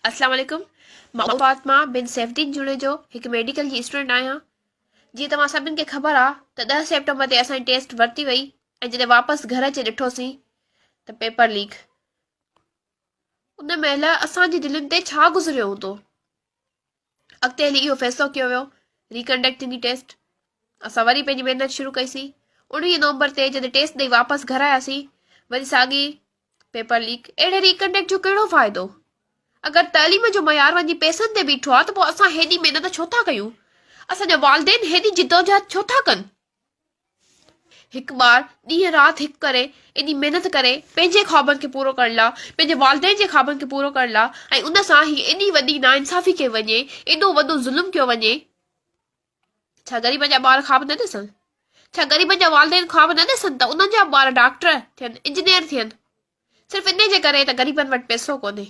اسلام عليڪم مان فاطمه بن سيف الدين جوڻيجو هڪ ميڊيڪل جي اسٽوڊنٽ آهيان. جيئن توهان سڀني کي خبر آ ته 10 سيپٽمبر تي اسان جي ٽيسٽ ورتي وئي ۽ جڏهن واپس گهر اچي ڏٺوسين ته پيپر ليڪ. ان مهل اسان جي دلين تي ڇا گذريو هوندو. اڳتي هلي اهو فيصلو ڪيو ويو ريڪنڊڪٽ ٿيندي ٽيسٽ. اسان وري پنهنجي محنت شروع ڪئيسين. 19 نومبر تي جڏهن ٽيسٽ ڏئي واپس گهر آياسين وري ساڳي پيپر ليڪ، اهڙي ريڪنڊڪٽ جو ڪهڙو فائدو؟ اگر تعليم جو معيار وڃي پئسن تي بيٺو آهي ته پوء اسان هيڏي محنت ڇو ٿا ڪيون؟ اسان جا والدين هيڏي جدوجهد ڇو ٿا ڪن؟ هڪ ٻار ڏينهن رات هڪ ڪري ايڏي محنت ڪري پنهنجي خوابن کي پورو ڪرڻ لا پنهنجي والدين جي خوابن کي پورو ڪرڻ لا ۽ ان سان هي ايڏي وڏي ناانصافي ڪئي وڃي، ايڏو وڏو ظلم ڪيو وڃي. ڇا غريبن جا ٻار خواب نه ڏسن؟ ڇا غريبن جا والدين خواب نه ڏسن ته انهن جا به ٻار ڊاڪٽر ٿين، انجنيئر ٿين؟ صرف انهي جي ڪري ته غريبن وٽ پئسو ڪونهي.